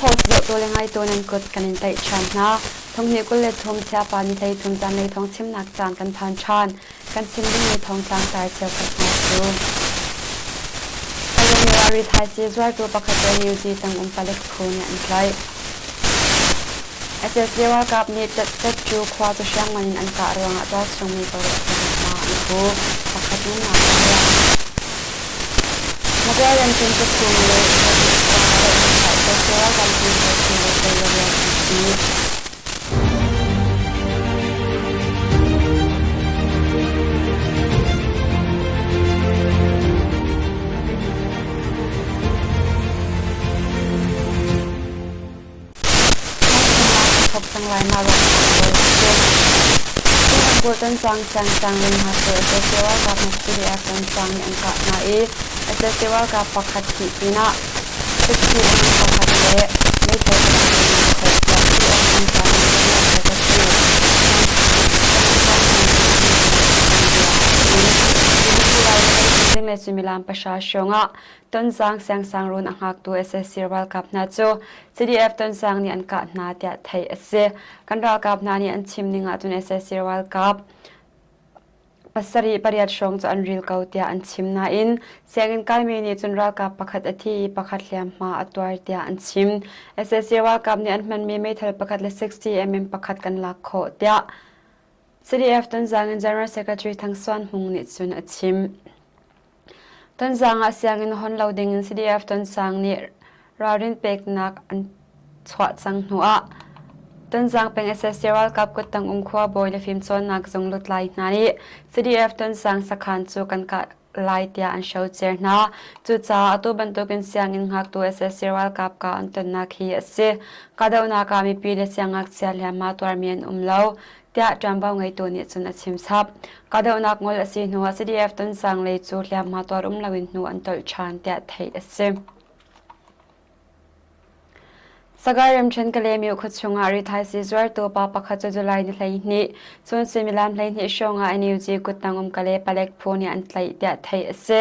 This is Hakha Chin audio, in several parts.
Post zohtu le ngaitu nan kut kan in tlaih ṭhan hna. Thonghnih 23 Chiapa ni 13 zanlei thawng chimnak caan kan phan ṭhan. Kan chim dingmi thawngtlang tar cheukhat hna cu Kawlmi ah rithaisii zuartu pakhat le NUG tangum palek phu nih an tlaih. SSD ralkap nih Tetcu khua cu hriamngan in an kah ruangah tualchung mi paruk hliamhma an pu. Pakhat nunnak a liam. Magwe ramṭhen pathum le SSD ralkap hriamtlai le Kawlrawn an thi. Thawk cang lai ma ruang Ramkulh Tonzang Siangcang ling hna cu SSC ralkap hna CDF Tonzang nih an kah hna i SSC ralkap pakhat thih pinah 60 mm pakhat le meithal pakhat an lak khawh tiah CDF Tonzang General Secretary Zinglei suimilam pahra hrawng ah Tonzang Siangsangruun a hngaktu SSC ralkap hna cu CDF Tonzang nih an kah hna tiah theih a si. Kan ralkap hna nih an chim ning ahcun SSC ralkap pasarih pariat hrawng cu an ril ko tiah an chim nain sianginn kaimi nih cun ralkap pakhat a thi i pakhat hliamhma a tuar tiah an chim. SSC ralkap nih an hmanmi meithal pakhat le 60 mm pakhat kan lak khawh tiah CDF Tonzang in General Secretary Thang Suan Hmung nih cun a chim. Tonzang ah sianginn hon lo ding in CDF Tonzang nih ralrin peknak an chuah cang hnu ah Tonzang peng SSC ralkap kuttang um khua bawi le fimcawnnak zung lutlai hna nih CDF Tonzang sakhan cu kan kah lai tiah an hrocer hna. Cucaah atu bantukin sianginn ngaktu SSC ralkap ka an tonnak hi a si. Kahdohnak ah mipi le siangngakchia hliamhma tuarmi an um lo tiah ṭuanvo ngeitu nih cun a chim chap. Kahdohnak ngol a si hnuah CDF Tonzang lei cu hliamhma tuar um loin hnu an tolh ṭhan tiah theih a si. Sagaing ramṭhen Kalaymyo khuachung ah rithaisii zuartu pa pakhat cu July ni 12 cun suimilam 12 hrawng ah NUG kuttang um Kalay palek phu nih an tlaih tiah theih a si.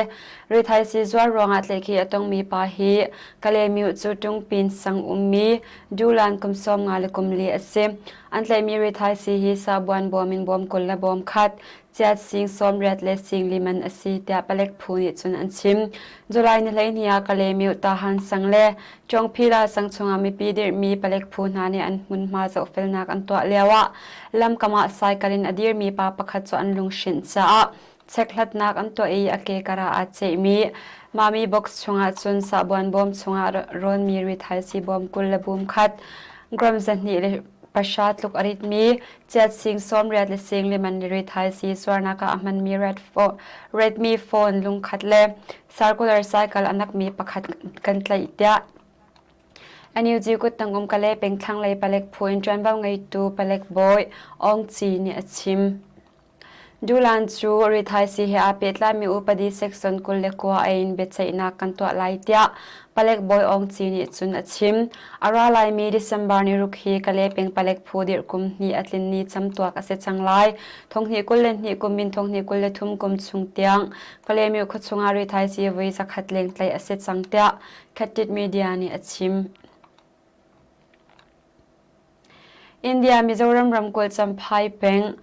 Rithaisii zuar ruangah tlaihkhih a tongmi pa hi Kalaymyo cu Tungpin sang ummi Dulan kum 54 le kum li a si. An tlaihmi rithaisii hi sabuan bawm in bawm 20 le bawm khat, chiat sing 80 le sing li man a si tiah palek phu nih cun an chim. July ni 12 ah Kalaymyo Tahan sang le Chawngphila sang chungah mipi dirhmi palek phu hna nih an hmunhma zohfelnak an tuah lioah lamkam ah cycle in a dirmi pa pakhat cu an lunghrinh caah chekhlatnak an tuah i a ke kar ah aa cehmi Mami box chungah cun sahbuan bawm chungah rawnmi rithaisii bawm 20 le bum khat gram 200 le pahra tluk a ritmi chiat sing 80 le sing liman le rithaisii zuarnak ah a hmanmi Redmi phone lungkhat le circular cycle a nakmi pakhat kan tlaih tiah NUG kuttang um Kalay peng thlanglei palek phu in ṭuanvo ngeitu palek bawi Aung Ci nih a chim. Dulan cu rithaisii he aa pehtlaimi upadi section 29 a in biaceihnak kan tuah lai tiah palek bawi Aung Ci nih cun a chim. A ra laimi December ni ruk hi Kalay peng palek phu dirh kum hnih a tlin ni camtuak a si cang lai. Thonghnih 22 kum in thonghnih 23 kum chung tiang Kalaymyo khuachung ah rithaisii voi zakhat leng tlaih a si cang tiah Khatit Media nih a chim. India Mizoram ramkulh Champhai peng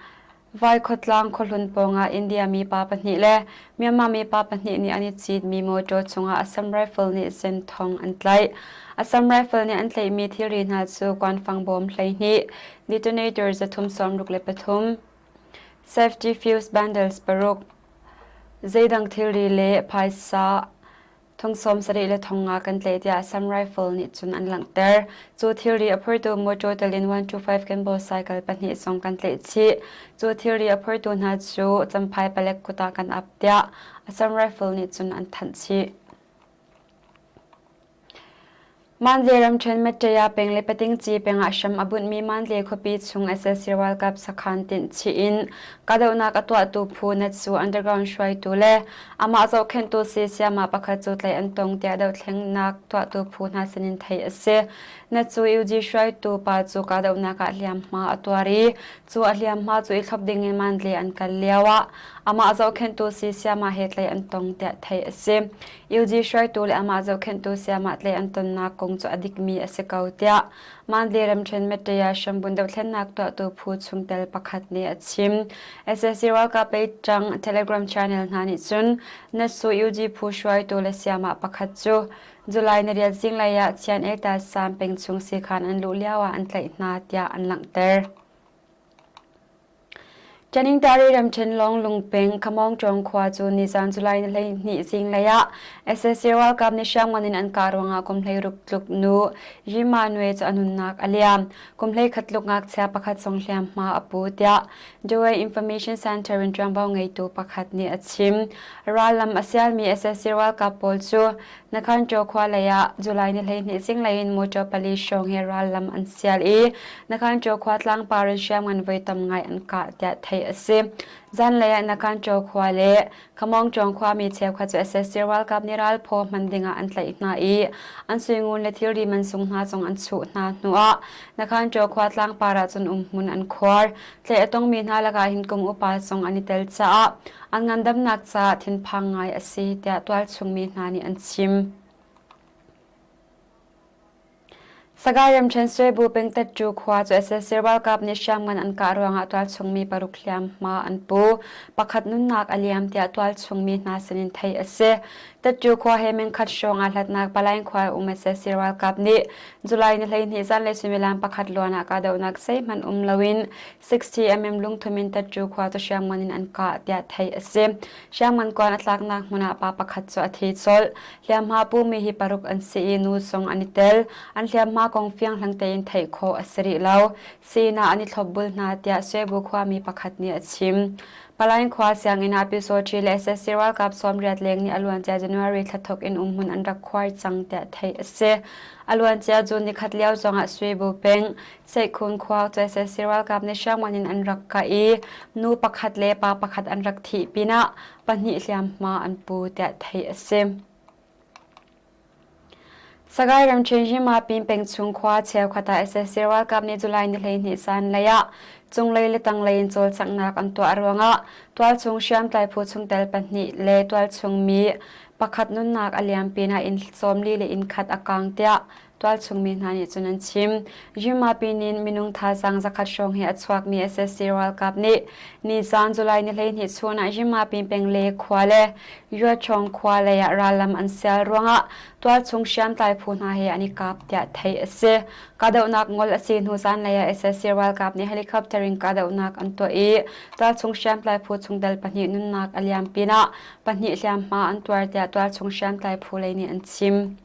Vaikhawtlang khuahlun pawngah India mi pa pahnih le Myanmar mi pa pahnih nih an i citmi mawṭaw chungah Assam Rifle nih zenthong an tlaih. Assam Rifle nih an tlaihmi thilri hna cu kuanfang bawm 12, detonator 363, safety fuse bundles paruk, zeidang thilri le phaisa Thong 70 le thong nga kan tlaih tiah Assam Rifle nih cun an langhter. Cu thilri a phortu motor tel in 125 Campbell cycle pahnih zong kan tlaih chih. Cu thilri a phortu hna cu Champhai palek kut ah kan ap tiah Assam Rifle nih cun an thanh chih. Mandalay ramṭhen Mattaya peng le Patingci peng ah hram a bunhmi Mandalay khuapi chung SLC ralkap sakhan tinhchih in kahdohnak a tuahtu phu Natsu Underground hruaitu le amah zohkhenhtu si sayama pakhat cu tlaih an tong tiah dohthlengnak tuahtu phu hna sinin theih a si. Natsu UG hruaitu pa cu kahdohnak ah hliamhma a tuar i cu a hliamhma cu i thlop ding in Mandalay an kal lioah amah zohkhenhtu si sayama he tlaih an tong tiah theih a si. UG hruaitu le amah zohkhenhtu sayamah tlaih an tonnak kong. kong cu a dikmi a si ko tiah Mandalay ramṭhen Mettaya hrambun dohthlennak tuahtu phu chungtel pakhat nih a chim. Sac ralkap lei ṭang Telegram channel hna nih cun Natsu UG phu hruaitu le siamah pakhat cu July ni riat zinglei ah Chian Eta Sam peng chung siikhan an luh lioah an tlaih hna tiah an langhter. Taningtari ramṭhen Lawnglung peng Khamawngṭawng khua cu nizan July ni 12 zinglei ah sac ralkap nih hriamngan in an kah ruangah kum 16 tluk nu Yima Nwe cu a nunnak a liam. Kum 11 tluk ngakchia pakhat zong hliamhma a pu tiah Dewey Information Center in ṭuanvo ngeitu pakhat nih a chim. Rallam a sialmi sac ralkap pawl cu Nakhanṭaw khua lei ah July ni 12 zinglei in motor pali hrawng he rallam an sial i Nakhanṭaw khua tlangpar in hriamngan voi tam ngai an kah tiah theih a si. Zanlei ah Nakhanṭaw khua le Khamawngṭawng khuami cheukhat cu sac ralkap nih ralphaw hman dingah an tlaih hna i an suingun le thilri mansung hna zong an chuh hna hnuah Nakhanṭaw khua tlangpar ah cun umhmun an khuar. Tlaih a tongmi hna lakah hin kum upa zong an i tel caah an ngandamnak caah thinphang ngai a si tiah tualchung mi hna nih an chim. Sagaing ramṭhen Suebu pengtetṭu khua cu sac ralkap nih hriamngan an kah ruangah tualchung mi paruk hliamhma an pu. Pakhat nunnak a liam tiah tualchung mi hna sinin theih a si. Tetṭu khua he mengkhat hrawng aa hlatnak Palaing khua um sac ralkap nih July ni 12 zanlei suimilam pakhat luan ah kahdohnak zeihmanh um loin 60 mm lungthum in Tatṭu khua cu hriamngan in an kah tiah theih a si. Hriamngan kuan a tlaknak hmun ah pa pakhat cu a thi colh. Hliamhma pumi hi paruk an si i nu zong an i tel. An hliamhma kong fianghlang tein theih khawh a si rih lo. Sii ah an i thlopbul hna tiah Suebu khuami pakhat nih a chim. Palain khua sianginn ah Pyusawṭhi le sac ralkap sawmriat leng nih a luancia January thla thawk in umhmun an rak khuar cang tiah theih a si. A luancia June nikhat lio zongah Suebu peng Seihkhun khua cu sac ralkap nih hriamngan in an rak kah i nu pakhat le pa pakhat an rak thih pinah pahnih hliamhma an pu tiah theih a si. Sagaing ramṭhen Himapin pengchung khua cheukhat ah sac ralkap nih July ni 12 zanlei ah cunglei le tanglei in cawlcanghnak an tuah ruangah tualchung hriamtlai phu chungtel pahnih le tualchung mi pakhat nunnak a liam pinah inn 40 le inn khat a kang tiah tualchung mi hna nih cun an chim. Yimapin in minung thazaang zakhat hrawng he a chuakmi sac ralkap nih nizan July ni 12 chun ah Yimapin peng le khua le Yuachong khua lei ah rallam an sial ruangah tualchung hriamtlai phu hna he an i kap tiah theih a si. Kahdohnak ngol a si hnu zanlei ah sac ralkap nih helicopter in kahdohnak an tuah i tualchung hriamtlai phu chungtel pahnih nunnak a liam pinah pahnih hliamhma an tuar tiah tualchung hriamtlai phu lei nih an chim.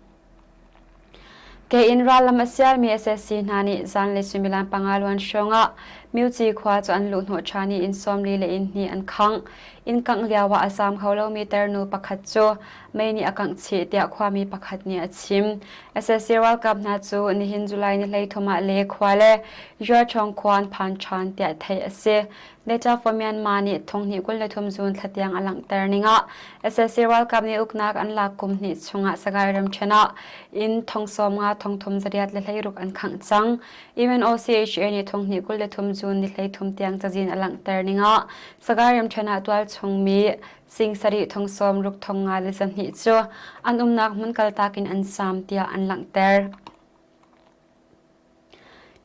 Ke in rallam a sialmi sac hna nih zanlei suimilam panga luan hrawngah Myuci khua cu an luhhnawh ṭhan i inn 40 le inn hnih an khangh. Inn kangh lioah a zaam kho lomi tarnu pakhat cu mei nih a kangh chih tiah khuami pakhat nih a chim. Sac ralkap hna cu nihin July ni 13 ah Le khua le Yuachong khua an phan ṭhan tiah theih a si. Data for Myanmar nih thonghnih 23 June thla tiang a langhter ning ah sac ralkap nih uknak an lak kum hnih chungah Sagaing ramṭhen ah inn thong 50 thong thum zariat le 16 an khangh cang. UNOCHA nih thonghnih 23 June ni 13 tiang cazin a langhter ning ah Sagaing ramṭhen ah tualchung mi sing sarih thong sawm ruk thong nga le zahnih cu an umnak hmun kaltak in an saam tiah an langhter.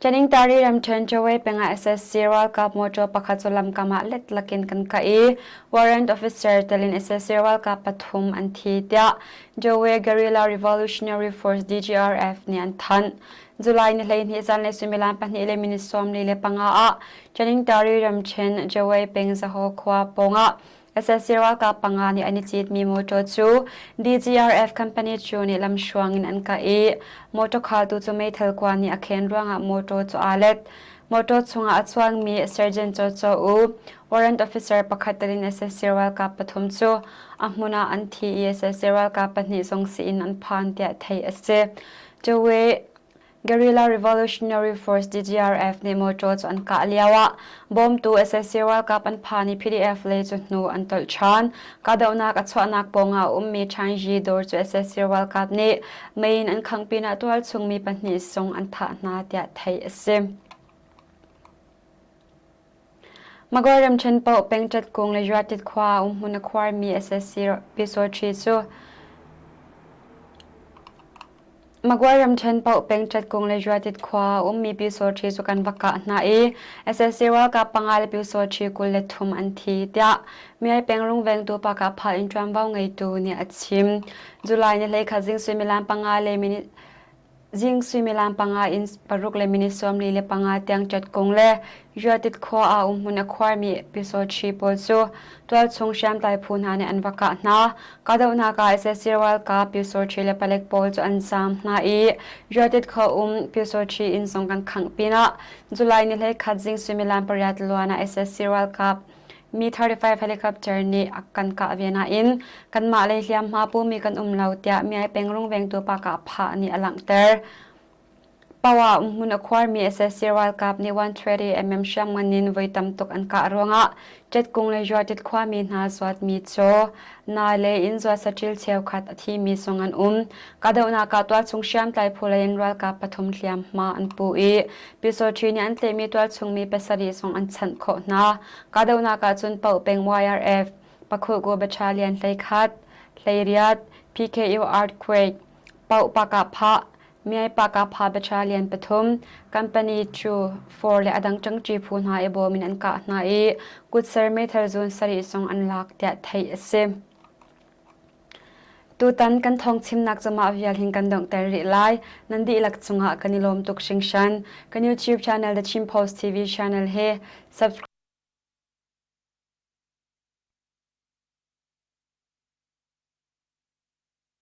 Caningtari ramṭhen Chawei peng ah sac ralkap motor pakhat cu lamkam ah letlak in kan kah i warrant officer tel in sac ralkap pathum an thi tiah Dawei Guerrilla Revolutionary Force DGRF nih an thanh. July ni 12 zanlei suimilam pahnih le minute 45 ah Caningtari ramṭhen Dawei peng Zaho khua pawngah Sac ralkap panga nih an i citmi motor cu DGRF company cu nih lamhruang in an kah i motor khaltu cu meithal kuan nih a khen ruangah motor cu aa let. Motor chungah a chuangmi Sergeant Cho Cho U, warrant officer pakhat tel in sac ralkap pathum cu a hmun ah an thi i sac ralkap pahnih zong sii-inn an phan tiah theih a si. Cuwe Guerrilla Revolutionary Force DGRF nih motor cu an kah lioah bawmtu sac ralkap an phan i PDF lei cu hnu an tolh ṭhan. Kahdohnak a chuahnak pawngah a ummi Chaingyi dawr cu sac ralkap nih mei in an khangh pinah tualchung mi pahnih zong an thah hna tiah theih a si. Magwe ramṭhen paoh pengṭet kung le Yuatit khua ah umhmun a khuarmi sac Pyusawṭhi cu. Magway ramṭhen paoh peng Ṭatkung le Juatit khua a ummi Pyusawṭhi cu kan va kah hna i sac ralkap panga le Pyusawṭhi 23 an thi tiah Myay peng rungvengtu Pakah in ṭuanvo ngeitu nih a chim. July ni 11 zing suimilam panga le minute Zing suimilam panga in paruk le minute 45 tiang Ṭatkung le Juatit khua ah umhmun a khuarmi Pyusawṭhi pawl cu tualchung hriamtlai phu hna nih an va kah hna. Kahdohnak ah sac ralkap Pyusawṭhi le palek pawl cu an zaam hna i Juatit khua um Pyusawṭhi inn zong kan khangh pinah July ni 11 zing suimilam pariat luan ah sac ralkap Mi-35 helicopter nih a kan kah ve nain kanmah lei hliamhma pumi kan um lo tiah Myay peng rungvengtu pa kah phah nih a langhter. Pawa umhmun a khuarmi sac ralkap nih 120 mm hriamngan in voi tam tuk an kah ruangah Ṭetkung le Juatit khuami hna zuatmi caw, na le inn zuat saṭil cheukhat a thimi zong an um. Kahdohnak ah tualchung hriamtlai phu lei in ralkap pathum hliamhma an pu i Pyusawṭhi nih an tlaihmi tualchungmi pasarih zong an chanh khawh hna. Kahdohnak ah cun Paoh peng YRF, Pakhulhku Battalion 11, 18, PKU Earthquake, Paoh Pakahphah, Myay Pakahphah Battalion pathum, Company 2, 4 le a dang ṭangṭi phu hna i bawm in an kah hna i kutser meithal zun sarih zong an lak tiah theih a si. Tutan kan thawngchimnak cu mah vial hin kan donghter rih lai. Nan dihlak cungah kan i lawm tuk hringhran. Kan YouTube channel The Chin Post TV channel hi subscribe.